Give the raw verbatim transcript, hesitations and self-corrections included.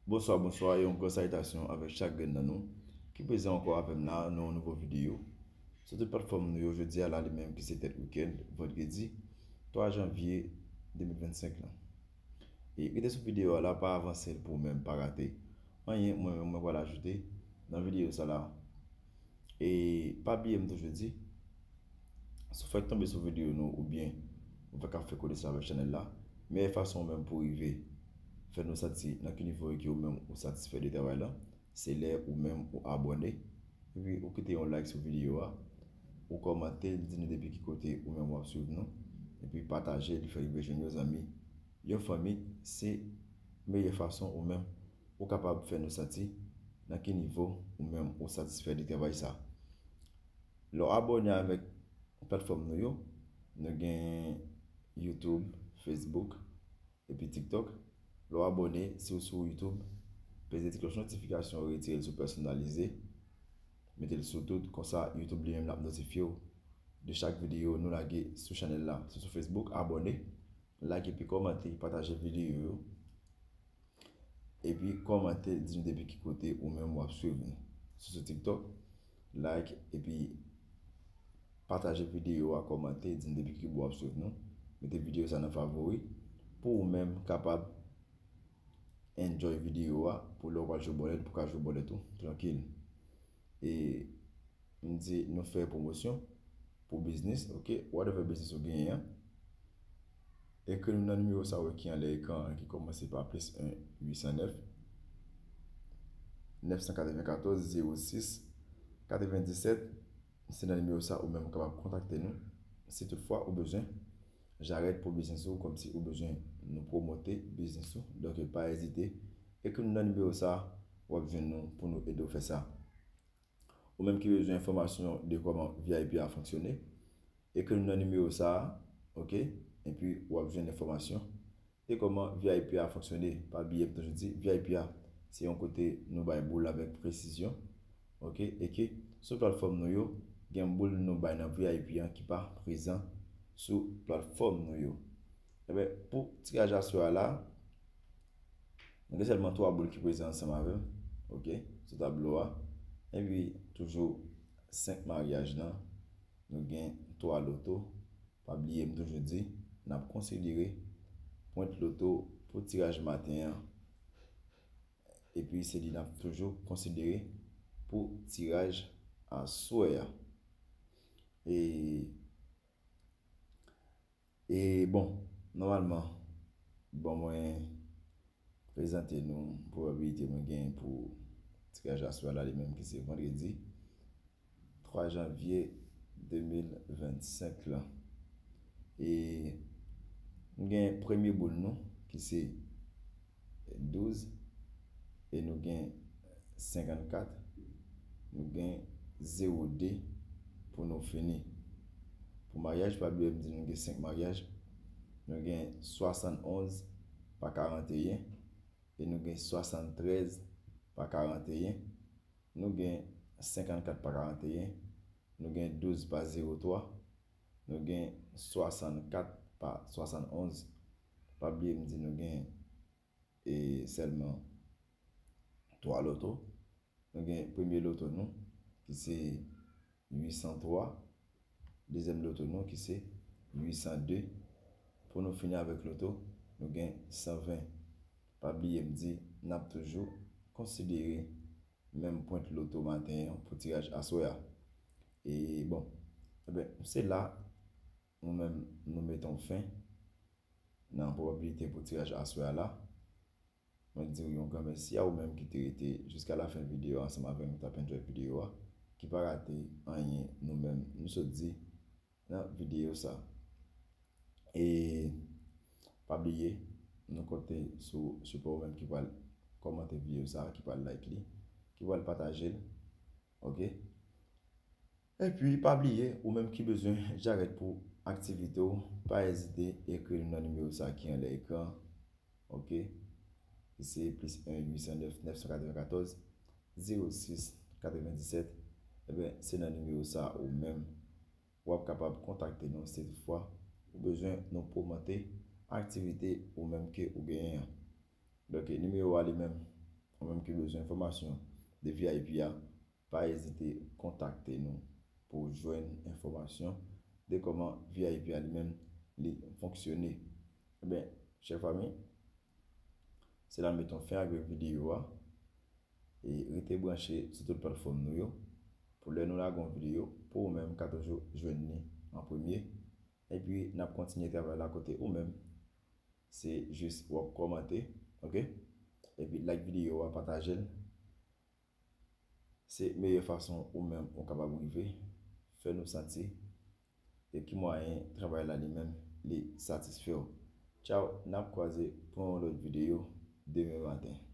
Bonswa, bonswa, e yon gran salitasyon avèk chak grenn nan nou ki prezan ankò avè m la nan yon nouvo videyo sou tout platfòm nou yo. Jodi a la, li menm ki se tèt wikenn, vandredi twa janvye de mil vennsenk lan. E rete sou videyo a la, pa avanse l pou ou menm pa rate anyen mwen menm mwen pral ajoute nan videyo sa la. E pa bliye m toujou di, si w fèk tonbe sou videyo nou oubyen ou fèk ap fè konesans avèk chanèl la, meyè fason ou menm pou rive fè nou santi nan ki nivo e ke ou menm ou satisfè de travay la, se lè ou menm ou abòne, epi ou kite yon like sou videyo a, ou kòmante, di nou depi ki kote ou menm w ap swiv nou, epi pataje l, fè rive jwenn yon zanmi, yon fanmi, se meyè fason ou menm ou kapab fè nou santi nan ki nivo ou menm ou satisfè de travay sa. Lè w abòne avèk platfòm nou yo, nou gen YouTube, Facebook, epi TikTok. Lè w abòne, si w sou YouTube, peze ti klòch notifikasyon, retire l sou pèsonalize, mete l sou tout, konsa YouTube li menm l ap notifye w de chak videyo nou lage sou chanèl la. Si w sou Facebook, abòne, like epi kòmante, pataje videyo yo. Epi kòmante, di nou depi ki kote ou menm w ap swiv nou. Si w sou TikTok, like epi pataje videyo a, kòmante, di nou depi ki bò w ap swiv nou. Mete videyo sa nan favori pou ou menm kapab enjoy videyo a, pou lè w pral jwe bòlèt, pou w ka jwe bòlèt ou trankil. E m di nou fè pwomosyon pou biznis, ok, whatever biznis ou genyen an. Ekri nou nan nimewo sa yo ki anlè ekran an, ki kòmanse pa plis en, uit san nèf, nèf san katrevenkatòz, zewo sis, katrevendiset. Se nan nimewo sa ou menm ou kapab kontakte nou si toutfwa ou bezwen jarèt pou biznis ou, kòmsi ou bezwen nou pwomote biznis ou. Donk, pa ezite, ekri nou nan nimewo sa, w ap jwenn nou pou nou ede w fè sa. Ou menm ki bezwen enfòmasyon de kòman V I P a fonksyone, ekri nou nan nimewo sa a, ok? Epi w ap jwenn enfòmasyon de kòman V I P a fonksyone. Pa bliye m toujou di, V I P a, se yon kote nou bay boul avèk presizyon, ok? E ke sou platfòm nou yo, gen boul nou bay nan V I P an ki pa prezan sou platfòm nou yo. Ebyen, pou tiraj aswè a la, nou gen sèlman twa boul ki prezan ansanm avè m, ok, sou tablo a. Epi, toujou senk maryaj lan, nou gen twa loto. Pa bliye, m toujou di, n ap konsidere pwent loto pou tiraj maten an. Epi, se li n ap toujou konsidere pou tiraj aswè a. E E bon, nòmalman, bon, mwen prezante nou pwobabilite mwen genyen pou tiraj aswè a la, li menm ki se vandredi twa janvye de mil vennsenk lan. E nou gen premye boul nou ki se douz, e nou gen senkannkat, nou gen zewo de pou nou fini. Pou maryaj, pa bliye m di nou gen senk maryaj. Nou gen swasannonz pa karanteyen, e nou gen swasanntrèz pa karanteyen. Nou gen senkannkat pa karanteyen, nou gen douz pa zewo twa, nou gen swasannkat pa swasannonz. Pa bliye m di nou gen e sèlman twa loto. Nou gen premye loto nou ki se uit san twa, dezyèm loto nou ki se uit san de. Pou nou fini avèk loto, nou gen san ven. Pa bliye m di, n ap toujou konsidere menm pwent loto maten an pou tiraj aswè a. E bon, ebyen, se la nou menm nou mete yon fen nan pwobabilite pou tiraj aswè a la. Mwen di w yon gran mèsi a ou menm ki te rete jiska lafen videyo a ansanm avè nou, t ap enjoy videyo a, ki pa rate anyen nou menm nou sot di nan videyo sa. E pa bliye, nou konte sou sipò ou menm ki pral kòmante videyo sa, ki pral like li, ki pral pataje l. Ok? Epi, pa bliye, ou menm ki bezwen jarèt pou aktivite w, pa ezite ekri nou nan nimewo sa ki anlè ekran, ok? Ki se plis en uit san nèf nèf san katrevenkatòz zewo sis katrevendiset. Ebyen, se nan nimewo sa ou menm w ap kapab kontakte nou si toutfwa ou bezwen nou pwomante aktivite ou menm ke ou genyen an. Donk, nimewo a li menm, Ou menm ki bezwen enfòmasyon de V I P a, pa ezite kontakte nou pou w jwenn enfòmasyon de kòman V I P a li menm li fonksyone. Ebyen, chè fanmi, se la n met yon fen avèk videyo a. E rete branche sou tout platfòm nou yo pou lè nou lage yon videyo, pou ou menm ka toujou jwenn li an premye. Epi n ap kontinye travay la kote ou menm se jis w ap kòmante, oke? Epi like videyo a, pataje l. Se meyè fason ou menm ou kapab rive fè nou santi e ki mwayen travay la li menm li satisfè w. Tchaw, n ap kwaze pou yon lòt videyo demen maten.